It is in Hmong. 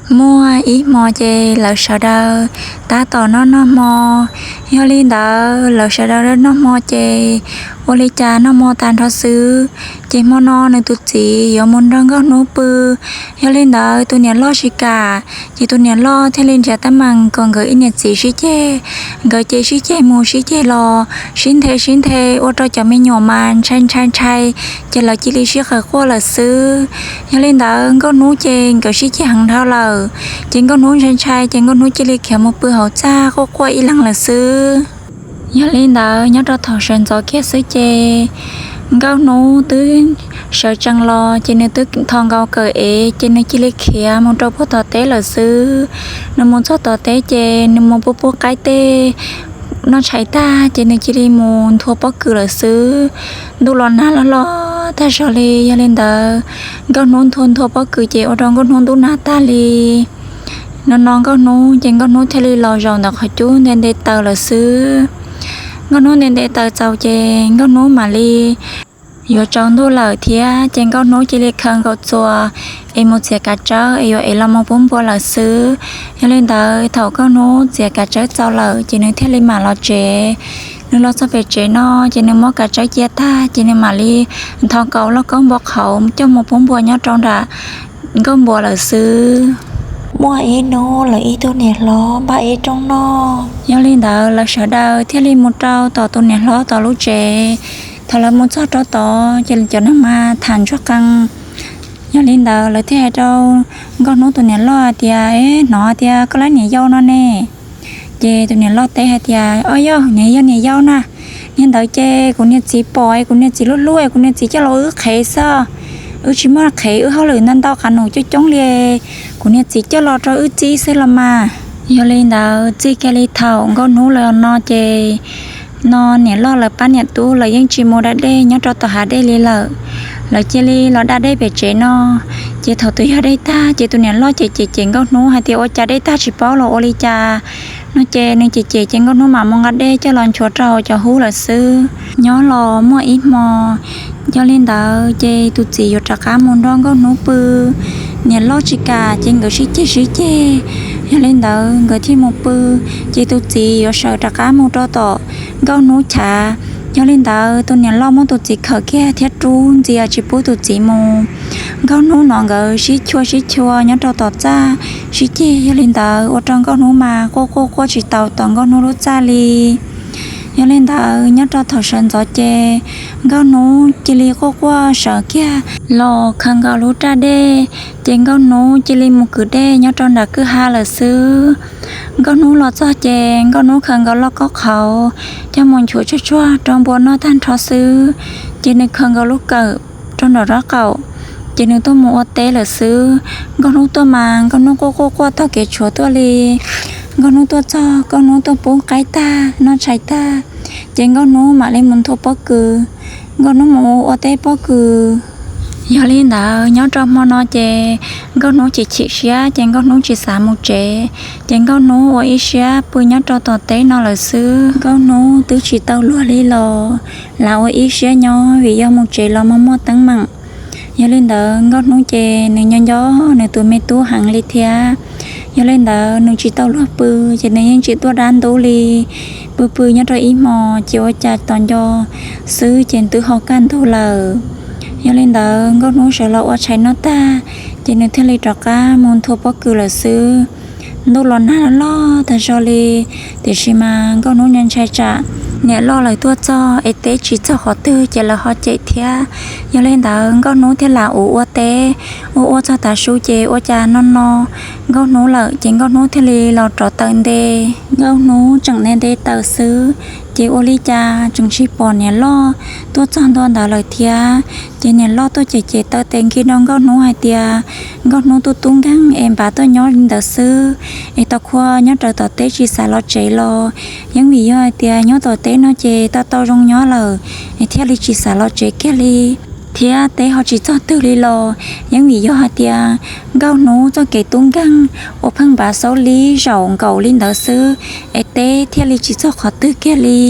Muaj ib hmo ces lawv sawv daws tab tom noj noj hmo. Yog li ntawd lawv sawv daws noj hmo ces ua li cas noj hmo tas nrho xwb, ces hmo no nws tus txiv yuav mus nrog Nkauj Hnub pw. Yog li ntawd tus niam loj tsis kam, ces tus niam loj thiaj li nrhiav teeb meem kom nkawd ib niam txiv sib ceg. Nkawd ces sib ceg mus sib ceg los, sib nthe sib nthe ua rau cov me nyuam mas ntshai ntshai ntshai, ces lawv cia li sib qawm quaj lawm xwb. Yog li ntawd Nkauj Hnub ces nkawd sib ceg heev dhau lawm, ces Nkauj Hnub ntshai ntshai ces Nkauj Hnub cia li khiav mus pw hauv txaj quaj quaj ib leeg lawm xwb. Yog li ntawd nyob rau thaum sawv ntxov kiag xwb ces Nkauj Hnub twb sawv tsees los ces nws twb tho nkaus kawm ev ces nws cia li khiav mus rau puag tom teb lawm xwb. Nws mus txog tom teb ces nws mus pub pub qaib tej, noj tshais tag ces nws cia li mus nthua pob kws lawm xwb. Ntuj los nag loj loj tag zog li, yog li ntawd Nkauj Hnub nthua nthua pob kws ces ua rau Nkauj Hnub ntub nag tag li. No no Nkauj Hnub ces Nkauj Hnub thiaj li los zaum ntawm qhov cub nte nte taws lawm xwb. Nkauj Hnub nte nte taws txaus ces Nkauj Hnub mam li yuav tsaus ntuj lawm thiab ces Nkauj Hnub cia li khaws nkaus txuas es mus txiav kav tsawb es yuav ev los mus pub npua lawm xwb. Yog li ntawd thaum Nkauj Hnub txiav kav tsawb txaus lawm ces nws thiaj li mam los tsev. Nws los txog pem tsev no ces nws muab kav tsawb cia tag ces nws mam li nthos nkaus lauj kaub npua qhauv coj mus pub npua nyob rau nram nkuaj npua lawm xwb. Muaj ib hnub lawv ib tug niam hlob npaj ib rooj noj. Yog li ntawd lawv sawv daws thiaj li mus rau tom tus niam hlob tom lub tsev. Thaum lawv mus txog rau tod ces cov neeg mas tham ntsuag qees. Yog li ntawd lawv thiaj hais rau Nkauj Hnub tus niam loj hais tias, Hnov tias koj lab niam yau no ne? Ces tus niam loj teb hais tias, Ob yog, nws yog niam yau na. Niag ntawd ces kuv niag txiv pom es kuv niag txiv hlub hlub es kuv niag txiv coj los wb qhev xwb. Wb tsis muaj qhev, wb hauj lwm ntau ntau, qab num coob coob li, kuv niag txiv coj los rau wb txib xwb los mas. Yog li ntawd txij kiag li thaum Nkauj Hnub lawv no ces no niam loj lawv pab niam tub lawv yeej tsis mus da dej nyob rau tom hav dej li lawm. Lawv cia li los da dej pem tsev no. Ces thaum twg yog dej tag ces tus niam loj cem cem cem Nkauj Hnub hais tias, Ua cas dej tag tsis paub los ua li cas? No ces nws cem cem ces Nkauj Hnub mam mus nqa dej coj los nchuav rau hauv cov hub lawm xwb. Nyob los muaj ib hmo, yog li ntawd ces tus txiv yuav rov qab mus nrog Nkauj Hnub pw. Niam loj tsis kam ces nkawd sib ceg sib ceg. Yog li ntawd nkawd thiaj mus pw, ces tus txiv yuav sawv rov qab mus rau tom Nkauj Hnub chav. Yog li ntawd tus niam loj muab tus txiv khawm kiag thiab rub ntxias tsis pub tus txiv mus. Nkauj Hnub no nkawd sib chua sib chua nyob rau tom txaj sib ceg, yog li ntawd ua rau Nkauj Hnub mas quaj quaj quaj tsis tau tom Nkauj Hnub lub txaj li. Yog li ntawd nyob rau thaum sawv ntxov ces Nkauj Hnub cia li quaj quaj sawv kiag los khaws nkaus lub raj dej, ces Nkauj Hnub cia li mus kwv dej nyob rau nram kwj ha lawm xwb. Nkauj Hnub los txog ces Nkauj Hnub khaws nkaus lauj kaub qhauv coj mus nchuav tsuag tsuag rau npua noj tag nrho xwb, ces nws khaws nkaus lub kawm rau nraum rab qaum, ces nws tuaj mus ua teb lawm xwb. Nkauj Hnub tuaj mas Nkauj Hnub quaj quaj quaj taug kev tshuav tuaj li. Nkauj Hnub tuaj txog, Nkauj Hnub tuaj pub qaib tag, noj tshais tag, ces Nkauj Hnub mam li mus nthua pob kws. Nkauj Hnub mus ua teb pob kws. Yog li ntawd nyob rau hmo no ces Nkauj Hnub chim chim siab ces Nkauj Hnub tsis xav mus tsev, ces Nkauj Hnub ua ib siab pw nyob rau tom teb no lawm xwb. Nkauj Hnub twb tsis tau luag li los lam ua ib siab nyob vim yog mus tsev los muaj muaj teeb meem. Yog li ntawd Nkauj Hnub ces nws nco nco nws tus me tub heev li thiab. Yog li ntawd nws tsis tau luag pw, ces nws yeej tsis tuaj dab ntub li. Pw pw nyob rau ib hmo, ces ua cas tos nco xwb ces twb ho kaj ntug lawm. Yog li ntawd Nkauj Hnub sawv los ua tshais noj tag, ces nws thiaj li rov qab mus nthua pob kws lawm xwb. Ntuj los nag loj tag zog li, tiam sis mas Nkauj Hnub ntshai tsam niam loj lawv tuaj txog es teb tsis txog qhov twg ces lawv ho cem thiab. Yog li ntawd Nkauj Hnub thiaj lam ua ua teb, ua ua txog tav su ces ua cas no no Nkauj Hnub lawm, ces Nkauj Hnub thiaj li los rauv taws nte. Nkauj Hnub tseem nte nte taws xwb, ces ua li cas tseem tsis pom niam loj tuaj txog ntua ntawd lawm thiab. Ces niam loj tuaj cem cem taw tes nkig rau Nkauj Hnub hais tias, Nkauj Hnub tub tub nkeeg es npam tuaj nyob li ntawd xwb, es tau qhua nyob raws tom teb tsis xav los tsev los, yeej vim yog hais tias nyob tom teb no ces tau tau zoo nyob lawm, es thiaj li tsis xav los tsev kiag li. Thiab teb ho tsis txog twg li los, yeej vim yog hais tias Nkauj Hnub txoj kev tub nkeeg uas pheej npam xaub lib zaum nkaus li ntawd xwb, es teb thiaj li tsis txog qhov twg kiag li.